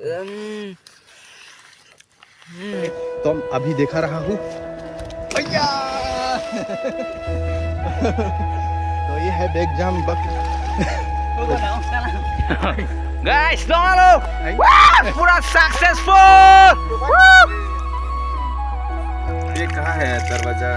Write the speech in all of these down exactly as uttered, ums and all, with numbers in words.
तो अभी दिखा रहा हूँ। भैया! तो ये है bag jam बक। Guys, dong alo. Wah, pura successful. ये कहाँ है दरवाजा?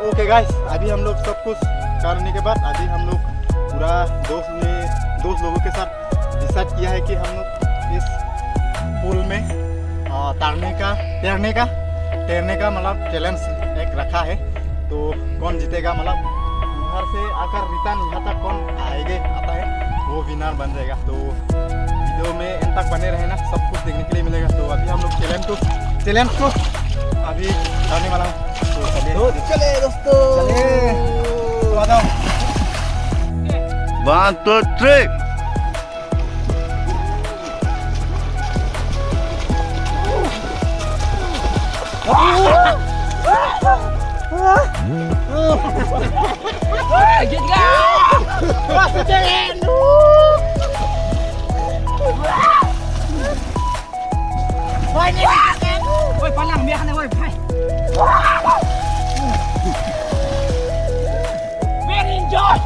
ओके गाइस, अभी हम लोग सब कुछ करने के बाद अभी हम लोग पूरा दोस्त ने दोस्त लोगों के साथ डिसाइड किया है कि हम लोग इस पूल में, आ, तैरने का तैरने का तैरने का मतलब चैलेंज एक रखा है। तो कौन जीतेगा, मतलब उधर से आकर रिटर्न यहाँ तक कौन आएगा, आता है, वो विनर बन जाएगा। तो वीडियो में एंड तक बने रहना, सब कुछ देखने के लिए मिलेगा। तो अभी हम लोग चैलेंज को चैलेंज को अभी करने वाला हूँ। तो चलिए। तो चले दोस्तों। चले। तो आ जाओ। One, two, three. Oi, palang biar kena, oi, bhai. Very enjoy.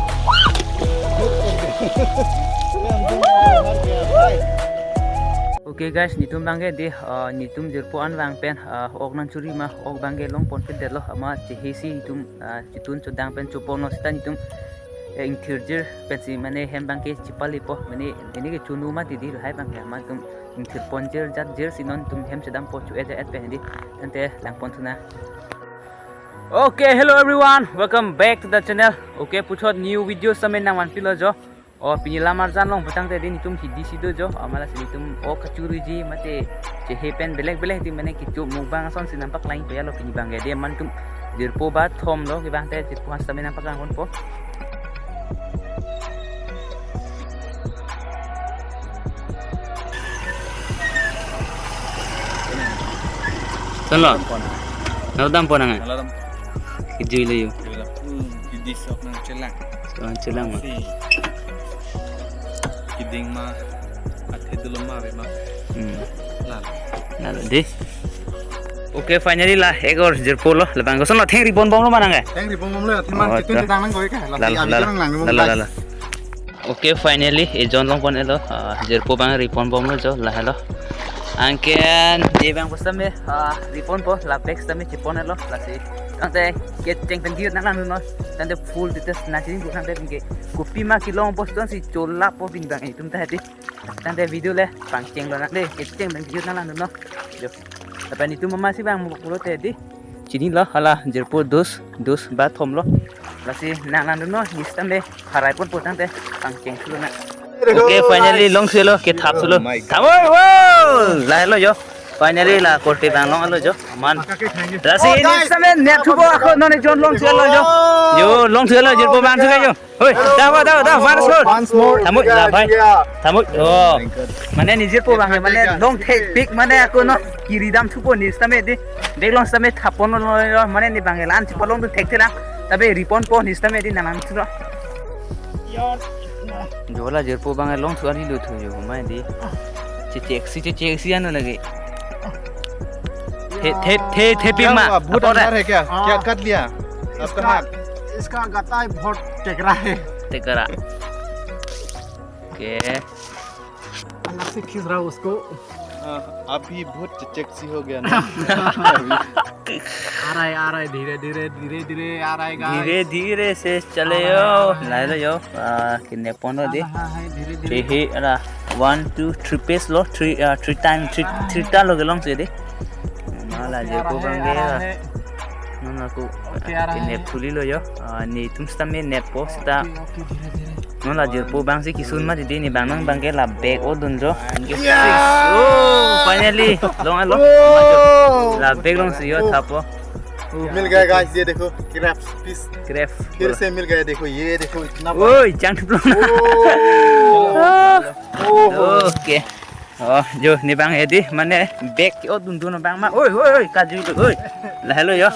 Okay guys, netum abangke dei, uh, netum jirpo an vang pen, uh, ok nangchori ma, ok abangke longpon pen detlo, amat chehesi netum, uh, chetun chodang pen choponlo seta netum, eh, ingthirjir pensi mane hem abangke chepalipo, mane neli ke chunu mati dei, lahai abangke amat netum ingthirponjir jatjirsi non netum hem chedampo, cho-et ja-et pen dei. Tangte langpon thunang. Okay, hello everyone, welcome back to the channel. Okay, puthot new video sitame nangvanpilo jo. O pini lam arjan long pu tangte dei netum hidi si do jo, amat lasi netum ok kachoriji mate chehe pen belek belek dei mane kecho mukbang asonsi nangpaklang pajalo pini abangke dei, amat netum jirpo bathom lo kevang te jirpo an sitame nangpaklangponpo. Chan lo? Nang dampo nang. Nang dampo. Kejui lo yo. Kejui lo. Hmm, di disok nangchelang. So, nangchelang ma. Si. Keding ma. Athe dolo ma, be ma. Hmm. Lalo. Lalo dei. Okay, finally la ek or jirpo lo, labang koson lo, thengri ponbomlo ma nang ke? Thengri ponbomlo, athe man Oh, chetun to. Chetun nang koi ke, la Lalo, abi lalo, nang lang lalo, guys. Lalo. Okay, finally ejon longpon-etlo, ah, jirpo abang riponbomlo jo, lahelo. Anke dei abang pusitame, ah, riponpo, la bag sitame chepon-etlo, lasi. Tangte kecheng pen diut nanglangdunnon, tangte full details nangchini tangte abangke. Kopima kelong pusitame si cholappo pini abang netum ta hedi. Tangte video le pangchenglo nang dei, kecheng pen diut nanglangdunnon. Jo. Lapen netum amatsi vang pulote dei. Chinilo hala jirpo dos, dos bathom lo. Lasi nanglangdunnon, ne sitame harai ponpo tangte pangcheng thulo nang. Okay, finally longthulo, kethap thulo. Oh my God. Thamoi, wow! Lahelo jo. Finally la korte abang longlo jo. Man. Lasi Oh, ne guys. Sitame nep thupo ako non ejon longthulo jo. Yo, longthulo jirpo abang suka jo. Hoi, hello. Dawa, dawa, dawa, once more. Once more. Thamoi, la bhai. Thamoi. Oh. Mane ne jirpo abang, mane long thekpik, mane ako non kiridam thupo ne sitame dei. Bag long sitame thapponlo, mane ne abang la-an chepalong tu thekthelang. Tabe riponpo ne sitame dei nanglang thulo. Jo la jirpo abang longthu ari lo thu jo, mai dei. Checheksi, checheksi ano lagi. The, the, the, the क्या pima. हुआ? भूत Apa अंदर dah? है क्या? हाँ। क्या काट लिया? आपका इसका, हाथ? इसका गताई बहुत टेकरा है। टेकरा। Okay. अलग से खींच रहा हूँ उसको। हाँ, अभी बहुत चेक्सी हो गया ना। आ रहा है, आ रहा है, धीरे, धीरे, धीरे, धीरे आ रहा है, guys। धीरे, धीरे से चले आ रहा है, यो। आ रहा है। Lahelo jo, ah, kinepon lo dei. आ रहा है, धीरे, धीरे। Chehe, ara, one, two, three pace lo, three, ah, three time, three, आ रहा है। Three ta lo kelongsi dei. Mala आ रहा jirpo है, abang आ रहा ke. है। Non ako, okay, arah kinep ini. Thuli lo yo. Ah, netum sitame neppo sita. Okay, okay, dere, dere. Non la jirpo abang si kisun ma didi, ne abang nang abang ke la bag o dunjo. Anke ya! Six. Oh, finally. Long alo. Oh! La bag longsi yo, oh, thapo. मिल गया गाइस, ये देखो, crabs piece. Crab. फिर से मिल गया, देखो, ये देखो, इतना बड़ा। Oi, chang thup long. Oh। Oh। Okay. Oh, jo, ne abang hedi, mane bag o dundun abang ma. Oi, oi, oi, kaju lo, oi. Lahelo jo.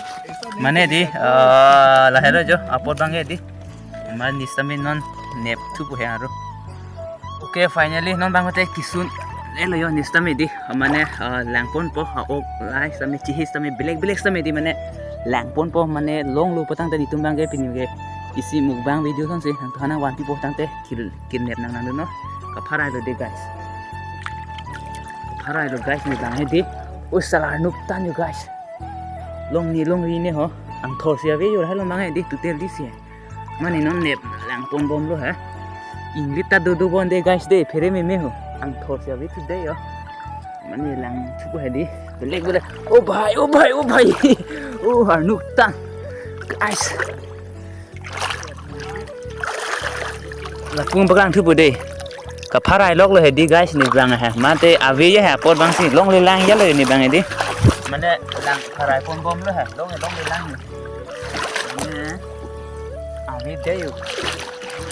Mane di, ah, lahelo jo, apot abang hedi. Mane ne sitame non nep thupo he aro. Okay, finally, non abang te kisun. Elo jo, ne sitame di, mane, ah, langponpo, ha, ok, lai sitame, chihi sitame, black, black sitame di, mane, langponpo, mane, longlo pu tangte netum abang ke pini ke isi mukbang video asonsi, nang tuhan nang vanpipo tangte, kil-, kinep nang nang no. Kapharai lo de, guys. Kapharai lo, guys, ne abang hedi. Oh, sala arnuk tan jo, guys. Longni longri ne ho. Angthor si ave jo, lahelo abang hedi, total di si. Mane non nep langponbomlo he. Inglit ta dodo bon de, guys, de, phere meme ho. Angthor si ave today yo. Mane lang thupo hedi. Belek belek. Oh bhai, oh bhai, oh bhai. Oh, arnuk tan. Guys. Lapu paklang thupo de. Kapharai loklo hedi guys, ne abang he. Mate ave ye he apot abang si. Longle lang ya lo ne abang hedi. Mane lang pharai ponbomlo he. Longle, longle lang he. Mane ave de yo.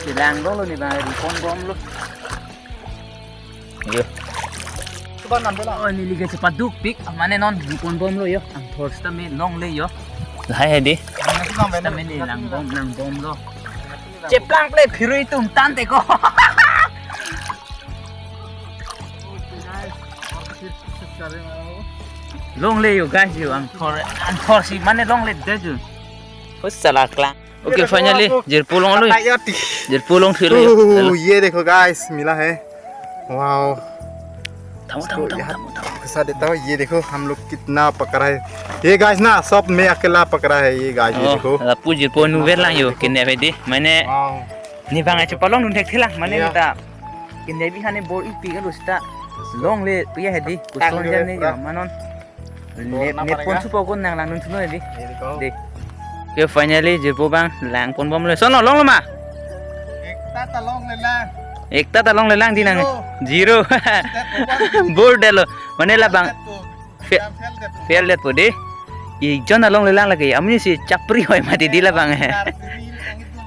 Kelang loklo ne abang hedi, ponbomlo. Yo. Coba nambah lah. Oh, neli ke chepadukpik. Mane non ponbomlo yo. Angthor sitame longle yo. Lahai hedi. Nasi nambah. Sitame ne langbom, langbomlo. Cheplang ple phirui tum tante ko. Longle yo guys yo, angthor, angthor si mane longle de jo. Hus sala klang. Okay, finally, jirpo longlo. Jirpo longthelo yo. Oh, ये देखो गाइस, मिला है। Wow. Tamo, tamo, tamo, tamo, tamo. इसको यहाँ घुसा देता हूँ। ये देखो, हम लोग कितना पकड़ा है। ये गाइस ना, सब मैं अकेला पकड़ा है। ये गाइस, ये देखो। Oh, lapu jirpo nuver lang yo, kinep hedi. Mane, wow, ne abang ache palongdun thekthelang. Mane, iya, ne ta. Kinep bi hane bor-ipik alo sita. Longle, iya hedi. Kuson jan ne yo, manon. Nep, nep pon supo kon nang langdun thuno hedi. Hedi ko. De. Yo, finally, jirpo abang langponbomlo. Sono, longlo ma? Ekta ta longlelang. Ekta ta longlelang di nang. Zero. Zero. Sita kopan. Bor detlo. Mane labang. Fail detpo. Fail detpo. Fail detpo de. Ekjon ta longlelang lake. Amonit si chapri hoi mati di labang he. Nursery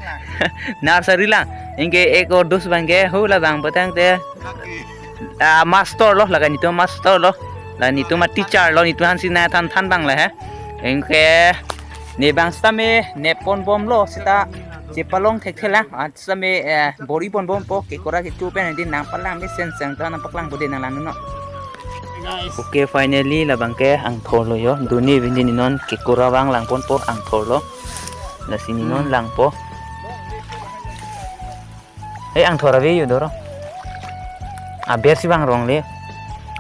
lang, nursery lang. Anke ek or dos abang ke ho labang pu tangte. Lake. Ah, master lo, laga netum master lo. La netum ma teacher lo, netum aphan si nangthan than abang le he. Anke ne abang sitame nep ponbomlo sita chepalong thekthelang. Ah, sitame, eh, bor-iponbompo, kekora kecho pen hedi nangpalang mesen seng ta nangpaklangpo de nang langdun non. Guys. Okay, finally labang ke angthor lo yo. Duni bini ne non kekora abang langponpo, angthor lo. Lasi ne non, hmm, langpo. Eh, angthor ave yo doro. Aber si abang rong le.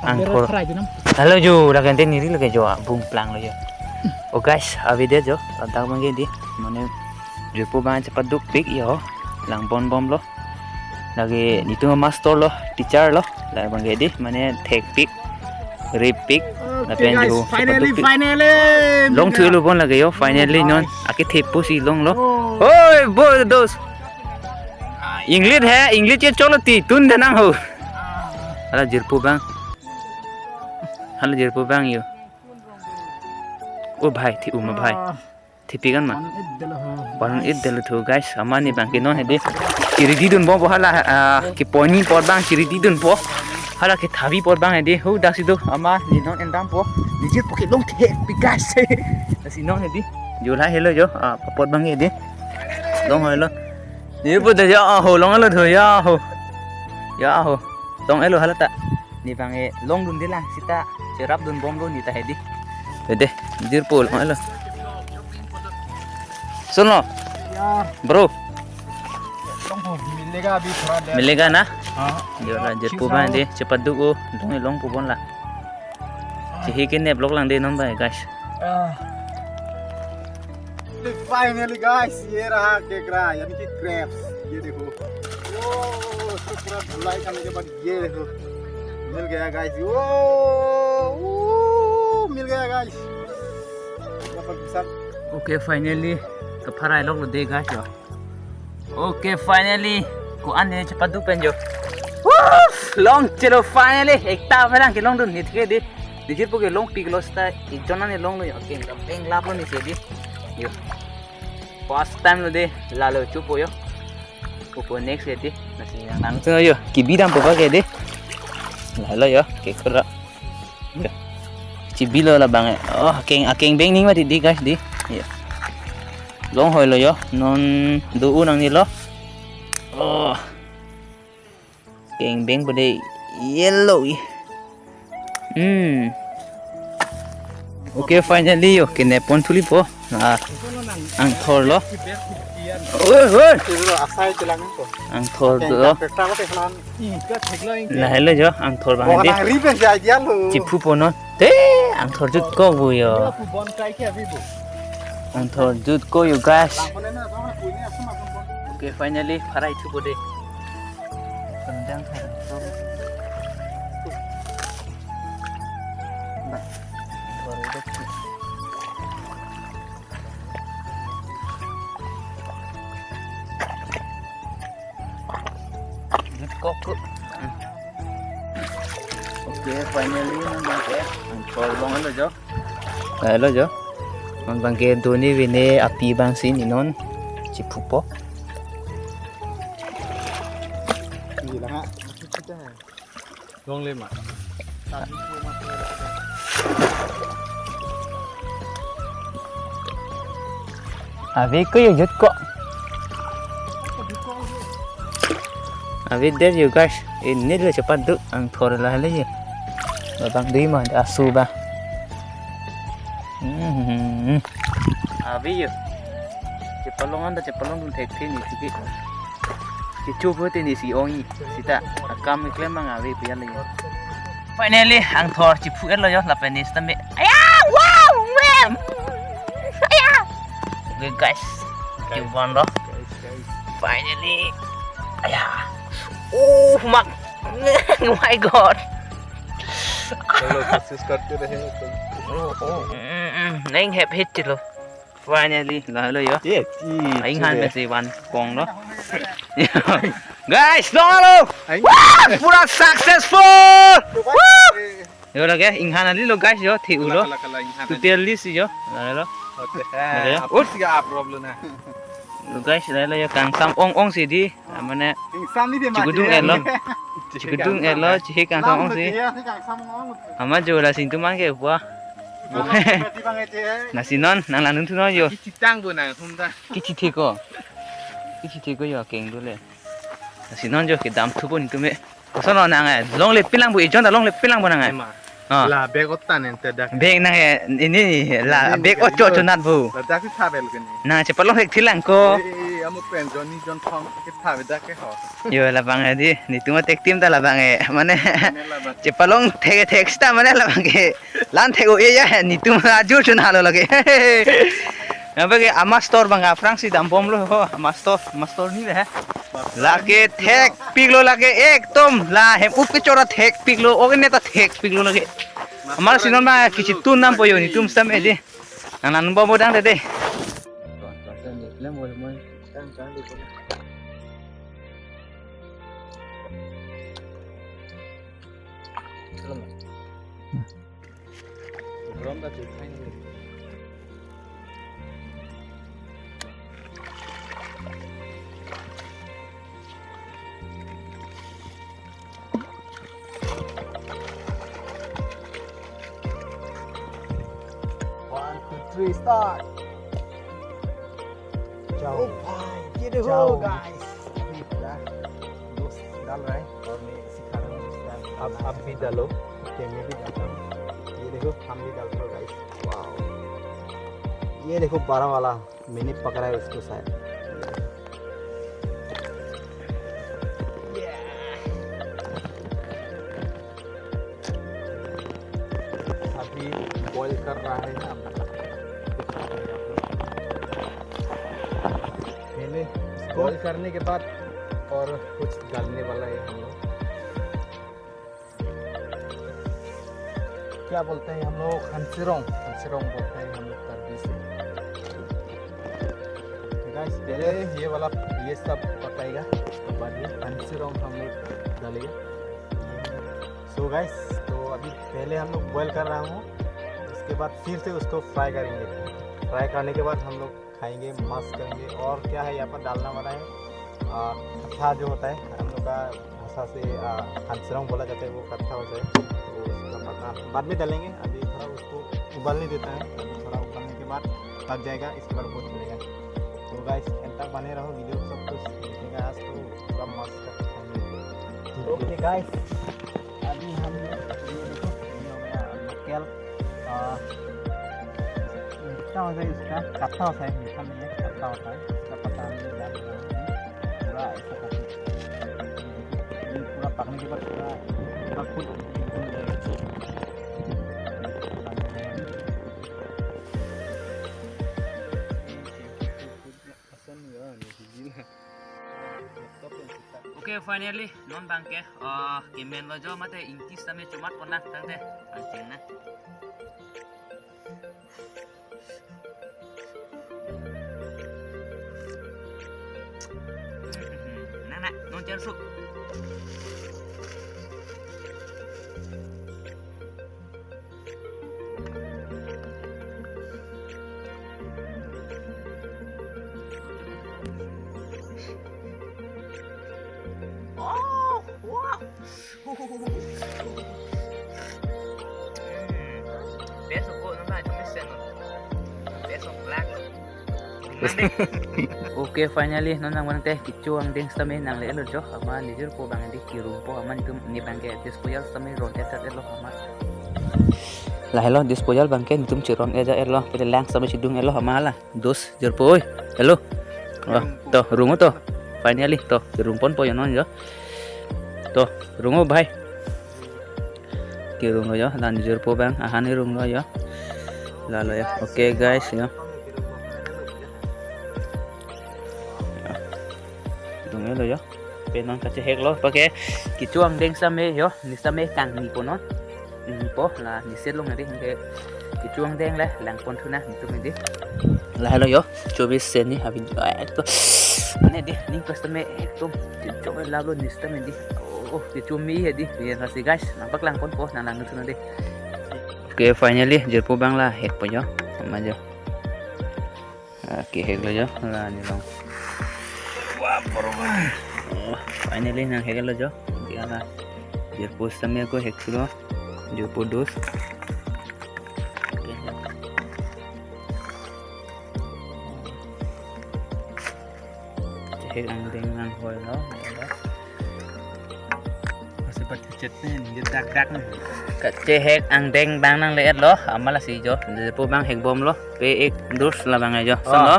Aber angthor. Kharai junam. Halo jo, lake ante neri lake jo, bung plang lo jo. Oh guys, ave de jo, ladak abang ke di. Mane jirpo abang chepadukpik yo. Langponbomlo. Lake netum master lo, teacher lo. Labang ke di, mane thekpik, ripik. Okay, lapen guys, jo finally, chepadukpik. Finally, longthelo bon lake yo, finally non. Guys. Ake thepo si longlo. Oh. Oi, bo dos. Inglit he, inglit ke cholo ti, tun de nang ho. Hala jirpo abang. Hala jirpo abang yo. Oh bhai, thi uma bhai. Ah. Thipik an ma. One oh eight detlo ho. One oh eight detlo tho, guys. Amat ne abang ke non hedi. Chiri didunbompo hala, ah, keponi apot abang chiri didunpo. Hala kethavi apot abang hedi. Ho dak si do. Amat ne non endampo. Ne jirpo ke longthepik guys. Dak si non hedi. Jo lahelo jo. Ah, apot abang hedi. Longhelo. Ne pu de jo, ah, ho longlo tho ya ho. Ya ho. Longlo hala ta. Ne abang ke longdunde lang sita cherapdunbomlo ne ta hedi. Hedi, jirpo longlo. Sono. Ya. Bro. Longpo, मिलेगा अभी थोड़ा देर। मिलेगा ना? हाँ। Yo la, jirpo abang de, chepaduk o, long longpo bon la. Chehi ke ne vlog lang de non bhai, guys. Ah। Finally guys, ये रहा केकड़ा, यानी कि क्रैब्स। ये देखो। वो, उसको पूरा धुलाई करने के बाद ये देखो। मिल गया गाइस। वो, वो, मिल गया गाइस। यहाँ पर के साथ Okay, finally, kapharai loklo de guys yo. Okay, finally, ko-an ne chepadu pen yo. Woo! Longchelo finally. Ekta pherang kelongdun ni thike de. Nijir po kelongpiklo seta, ijon an longlo yo. Okay, kapeng laplo ni se de. Yo. First time lo de, lalo chupo yo. Pupo next ya de. Lasi nang nang tuh yo. Kibi dampo ba ke de. Lalo yo, ke kura. Yo. Chibilo labang eh. Oh, akeng, akeng beng ning mati di guys di. Yo. Longhoilo yo. Non do-o nangnelo. Oh. Akeng beng pada yellow i. Hmm. Okay, finally yo, kenepon thulipo. Ah, angthor lo. Oi, oi. Asai chelang ko. Angthor lo. Pekta ko teklan. Ika theklo ingke. Lahelo yo, angthor bang Oh, de. Nang ri pen jai dia lo. Chiphupo non. Te, angthor jutkok bu yo. Pu bon kai ke abi bu. Angthor jutkok yo guys. Lang ko le na, ko na puni asam asam bon. Okay, finally, pharai thupo de. Tendang hai. Nah, baru dek. Jutkok ko. Hmm. Okay, finally, non bang ke. Angthor bang lo jo. Lahelo jo. Non bang ke doni vine api bang si ni non. Chiphupo. Iya, ha. Longle ma. Ave ko yo jutkok. Ave der yo guys. Ini lo chepadu angthor lahelo yo. Labang dui ma asu ba. Hmm. Ave yo. Chepalong anta chepalongdun thekthe ni sike. Kecho pute ni si ong-i. Seta akam keklem mang ave pu ya le. Finally, angthor chiphu-etlo yo lapen ni stambe. Aya, wow, man. Aya. Okay, guys. Kevang lo. Finally. Aya. Oh, mak. Oh my God. चलो, कोशिश करते रहे तो। Oh, oh. Mm, mm, mm. Neng hep hit chilo. Finally, lahelo yo. Ye, ye, Aing han chile. Mesi van kong lo. Guys, longlo. Aing. Wah, pura successful. Woo! Yo lake, inghan ali lo guys yo, thi ulo. Kala, kala, kala, inghan ali. Totally si yo. Lahelo. Hote hai. Lahelo. Aap usi aap problem hai. Lo guys, lahelo yo kangsam ong ong si di. Ah, mane. Ingsam ni dia chikudung mati, elo. Chikudung elo, chihek kangsam ong si. Lam tu dia, si kangsam ong. Ama jo la sing tuman ke pua. Mana seperti bang aja. Lasi non, nang langdun thu non yo. Kichitang bu nang, humda. Kichitheko. Kichitheko yo keng dole. Lasi non jo kedam thupo ni tume. Koson lo nang eh. Longle pilang bu ijon ta longle pilang bu nang eh. Ema. Ah. La bag otan ente dak. Bag nang eh, ini la ini bag ni ocho yo. Chonat bu. La dak si thabel kene. Nang chepalong hek thilang ko. Eh, eh, eh, amu pen jonni jon thong ke thabe dak ke ho. Yo labang eh di, netum athek tim ta labang eh. Mane. Mane labang. Chepalong thek thek seta mane labang ke. Lan thek o e ya, netum ajur chun halo lake. Yang bagi ama store bang aphrang si dambom lo ho, ama store, ama store ni le. Lake thekpiklo lake ekdom la hem up kechora thekpiklo, oke neta thekpiklo lake. Amar sinon ma kichitun nam poyo netum stam edi. Nang nan bo bodang dede. One, two, three, start. Ciao. Oh भाई, ये देखो, ciao, guys। अभी पूरा दोस्त डाल रहा है और मैं सिखा रहा हूँ उसका। आप, आप भी डालो। ओके, मैं भी डालता हूँ। ये देखो, हम भी डाल रहे हैं, guys। वाओ। ये देखो, बड़ा वाला। मैंने पकड़ा है उसको शायद। अभी बॉईल कर रहा है ना। मैंने बॉईल करने के बाद और कुछ डालने वाला है हम लोग। क्या बोलते हैं हम लोग? हंसिरोंग, हंसिरोंग बोलते हैं हम लोग करबी से। पहले ये वाला, ये सब पकाएगा, उसके बाद ये हंसी राउंड हम लोग डालेगा। सो गाइस, तो अभी पहले हम लोग बॉयल कर रहा हूँ, उसके बाद फिर से उसको फ्राई करेंगे। फ्राई करने के बाद हम लोग खाएंगे, मस्त करेंगे। और क्या है, यहाँ पर डालना वाला है, आ, कत्था जो होता है हम लोग का भाषा से, आ, हंसरांग बोला जाता है, वो कत्था होता है। तो उसका पत्ता बाद में डालेंगे, अभी थोड़ा उसको उबलने देता है, अभी थोड़ा उबलने के बाद पक जाएगा, इसके बाद बहुत चलेगा। तो गाइस, एंड तक बने रहो, वीडियो सब कुछ देखेगा। आज तो पूरा मस्त खाएंगे। ओके गाइस, अभी हम ये देखो, ये हो गया लोकल, आ, मीठा होता है इसका, कत्था होता है, मीठा नहीं है, कत्था होता है, इसका पत्ता हम लोग डाल रहे हैं। पूरा ऐसा करके ये पूरा पकने के बाद पूरा, पूरा फूल, फूल जाएगा। Okay, finally, non abangke, uh, kemenlo jo mate ingkis tame chomat pon nang tangte, anching na. Nang na, non chersu. Oh, wow. Best of all, nang na cumi sen. Best of black. Okay, finally, non nang manang te kecho angdeng sitame nangle-etlo jo, amat nijirpo abang di kirumpo, amat netum ne abangke disposal sitame ron-et-etlo amat. Lahelo disposal abangke netum chiron-et-etlo, pele lang sitame chidung-etlo amat la. Dos, jirpo oi. Hello. Oh, to, rungo to. Finally, to, rungponpo yo non yo. To, rungo bhai. Kirunglo yo, dan jirpo abang, ahan irunglo yo. Lalo yo. Okay, guys, yo. Runglo yo. Pen non kacheheklo, pake kecho angdeng sitame yo, ne sitame kangnipo non. Nipo la niset long nari hingke kecho angdeng le langpon thu nang netum di. Lahelo yo, chobis sen ni habis, eh, to. Mane di, ning pas tame ekdom kecho laplo ne sitame di. Oh, kecho me he di. Ye lasi guys, nangpaklangponpo, nang langdun thu nang di. Okay, finally, jirpo abang la hekpo yo. Ama jo. Okay, heklo jo, la ne long. Wah, parong. Oh, finally nangheklo jo. Dia la. Jirpo sitame ako heklo. Jirpo dos. Okay. Hek angdeng nang hoi lo. Masih pakai cat nih, dia dak-dak nih. Kachehek angdeng abang nangle-etlo, amat lasi jo, jirpo abang hekbomlo, pe ek dos labang jo, Oh. Son lo.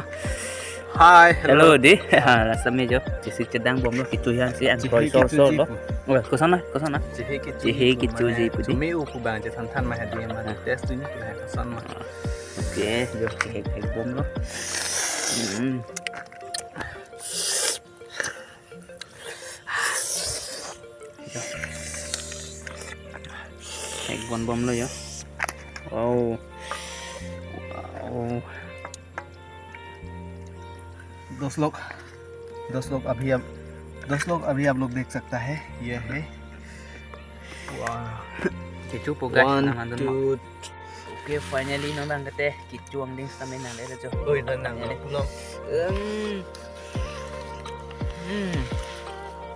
Hi, Hello, hello. Di, ha, la sitame jo, chesik chedang bomlo, kecho an si, ang Chehek koi sor kecho sor lo. Jipo. Oh, koson na, koson na. Chehek kecho Chehek jipo kecho mane, jipo di. Chumi uku abang, je than than ma hadi ma, Ah. Test tu ni, kena koson ma. Okay, jo, chehek hekbomlo. Hmm. Hekbom bomlo yo. Wow. Wow. दोस्त लोग, दोस्त लोग अभी आप, दोस्त लोग अभी आप लोग देख सकता है, ये है। Wow. Kechopo guys, One, nang nandun mo. Two, Okay, finally, non abangke kecho angdeng sitame nangle-etlo jo. Oi, nang nang Nangle. Pulang. Um. Hmm.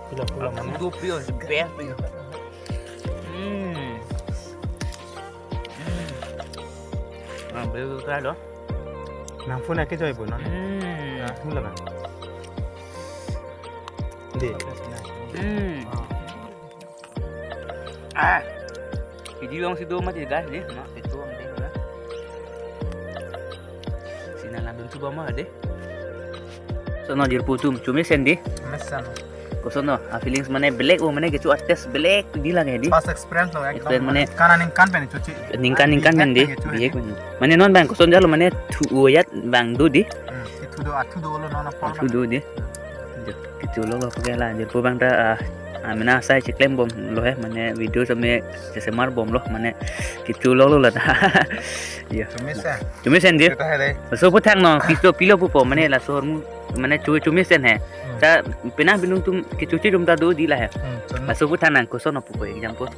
Pulang, pulang mana? Itu pure, the best pure. Hmm. Hmm. Ah, boleh buka dong. Nang phone ake joy bo, no? Hmm. Nah, hula kan. Di. Hmm. Ah. Ah. Video yang sido mati guys di, ma kecho angdeng na. Sina langdun chuba ma de. Son lo jirpo atum, chumi sen di. Mesan. Koson lo, a feelings mane black o mane kecho artist black di lage di. First experience lo, ekdom Experience mane mane kana ningkan pen chuchi. Ningkan ningkan pen di. Ningkan pen chuchi. Biye kun. Mane non abang koson jalo mane thu oyat abang do di. Hmm, itu do, atu do lo non apa. Atu do di. Kecho lo lo pakai la, jirpo abang ta, ah, Ah, mena asai cheklem bomlo he, mane video same chesemar bomlo, mane kecho longlo lata. Yo. Chumi sen. Chumi sen di. Kita hai deh. Laso aphuthak non, piso pilo pupo, mane laso ahormu, mane cho chumi sen he. Hmm. Sa penang binong atum kechoji atum ta do di la he. Hmm, chumi. Laso aphuthak nang koson pupo example.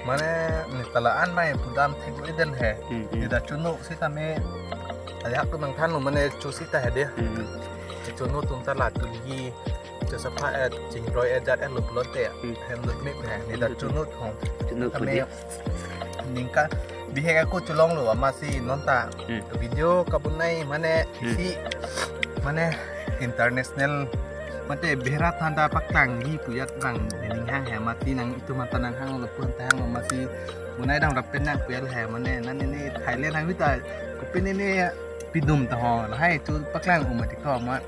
Mane neta la-an mai pudam thek-o-et den he. Hmm, hmm. Neta chonok sitame ajahak atum nangthanlo mane cho sita he deh. Hmm. Chonok atum ta la tulhi. Cho sapha-et, chingroi-et ajat-etlo pulote. Hmm. Hem lut mip he, neta chonok hong. Chonok tame pudi. Ningkan bihek ako cholonglo amatsi nonta. Hmm. Video kabonai mane Hmm. isi mane international mate bera thanda paklangji pu ajat abang nening hang he amatsi nangtum anta nanghanglo pu anta hanglo amatsi bonai dam rap pen nang pu ajat he mane nani ne Thailand hang vita kopine ne pidum ta ho lahai cho paklang-o mati ko ma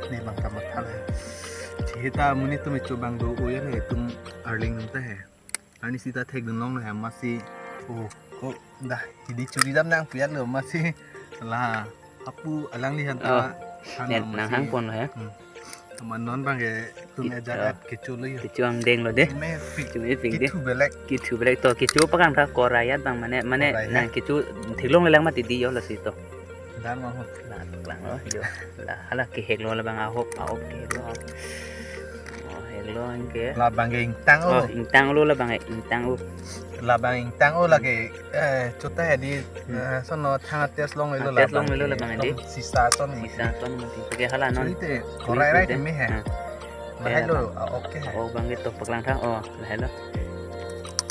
ne abang ta mathal he. Chihita monit atum cho abang do-o ajat he atum arleng atum ta he. Arni sita thekdun longlo he amatsi. Oh, oh, dah, hidi chori dam nang pu ajatlo amatsi. La, hapu alangli han ta, Oh, han net amatsi. Nanghang ponlo he. Hmm. Amat non abang ke tum It-, ajat oh. Ajat kecho lo yo. Kecho angdeng lo deh. Chumi pik. Chumi pik deh. Kithu belek. Kithu belek to, kecho pakang tha korai ajat abang mane, mane Korai, nang he? Kecho theklongle lang mati di yo lasi to. Dan ma ho. La, lang lo, yo. La, hala keheklo labang ahop, ahop keheklo. Oh, heklo anke. Labang ke ingtang-o. Oh, ingtang-o labang, ingtang-o. Labang ingtang-o lake, eh, chota he di, Hmm. eh, sono thang a-test longlo Ah, test labang longlo ke. Labang di. Tom sisa son. Sisa son mati. Oke, hala non. Chorite, korai rai Chorite. Timi he. Hmm. Lahai lo, Labang. Ah, oke he. Oh, abang ke to paklang tha. Oh, lahai lo.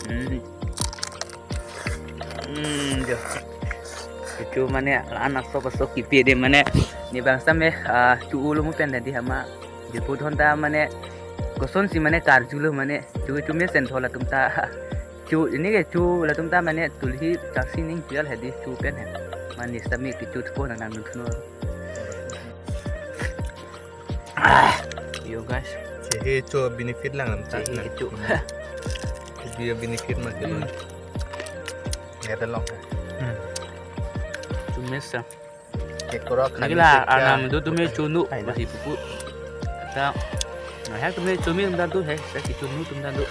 Hmm. Hmm, jo. Kecho mane la-an asok asok kipi deh mane ne abang same, ah, cho-olo mo pen deh di amat. Jirpo atum ta mane kosonsi mane karjulo mane cho chumi sen tho latum ta. Cho ini kecho latum ta mane tulhi chaksi ning pial he di cho pen he. Mane same kecho thupo nang nang nuthuno. Ah, yo guys. Chehi cho benefit lang anta. Chehi na. Cho. Dia benefit ma kelo. Hmm. Neta long. Hmm. Chumi sa. Kekoro Lagi khani la, se kya? Anam do tumi chonok, Ai, na. Masi pupu. Ta, na hak tumi chumi tum ta do he, sa kechonok tum ta do.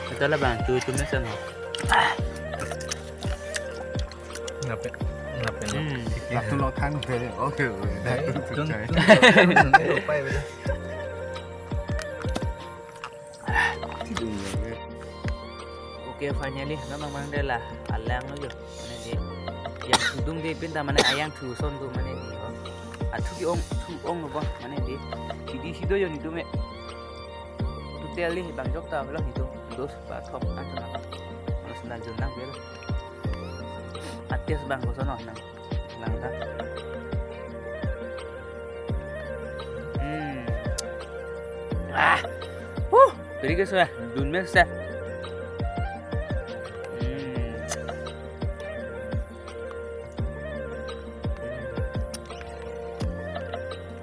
Kata labang, cho chumi sa no. Ngape? Ngape no? Hmm. Siki. Latum lo thang bele. Oke, oke. Hai, Latum chun, chai. Chun, chun, chun, chun, chun. Okay, finally, non mang mang de la, alang lo yo. Mane di, yang sudung di pinta mane ayang thu son tu mane di. Athu ke-ong, thu-ong lo ba, mane di. Sidi sido yo ni tu me. Tu tel di bang jok ta lo ni tu. Dos ba thom an tu na. Mas na jun nang bel. Atis bang ko sono nang. Langka. Hmm. Ah. Huh. Very good, sir. Dun mix, sir. Hmm.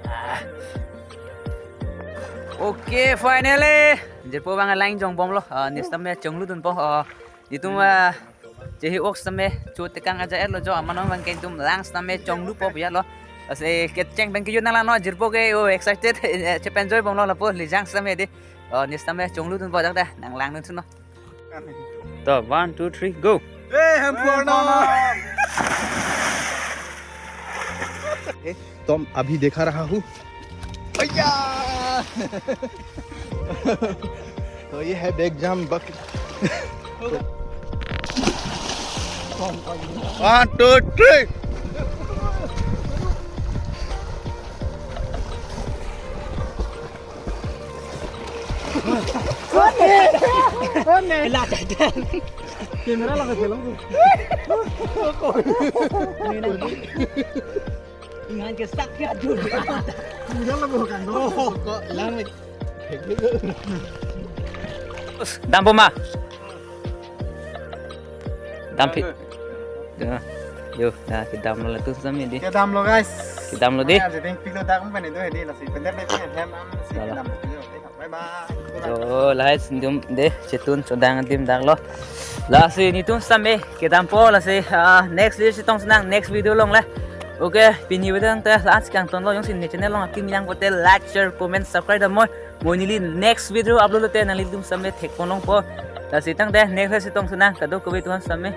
Ah. Okay, finally. Jirpo bang lang jong bom lo. Ah, next time chonglu dun po. Ah, itum, ah, chehi ok same cho tekang aja er lo jo, amano bang ke itum lang same chonglu po biya lo. Ase kecheng bang ke yo nang lang no jirpo ke, oh, excited, eh, chep enjoy bom lo lapu lijang same di. Oh, next time chonglu dun po jak da, nang lang dun suno. To, one, two, three, go. ए, हम फोड़ना। तुम अभी देखा रहा हूँ। भैया। तो ये है बैग जाम बक। One, two, three. Camera lagi film tu. Ingan ke sak ya jur. Udah lah bukan. Oh, kok lang. Dam po ma. Dam pi. Ya. Yo, na kedam lo latum same di. Kedam lo, guys. Kedam lo di. Mane aji ding pilo dak pen itu di lasi. Bener deh, hem am si kedam lo. Bye bye. So, lahai sindum de chetun chodang adim dak lo. Lasi netum same kedam po lasi, ah, next video chetong sinang next video along le. Okay, pini video tangte la-an si kangton lo, jongsi ne channel along akimi lang pote like, share, comment, subscribe dam moi. Mo neli next video upload lote nanglitum same thekpon longpo. Lasi tangte next si tong senang, kadokave atum same.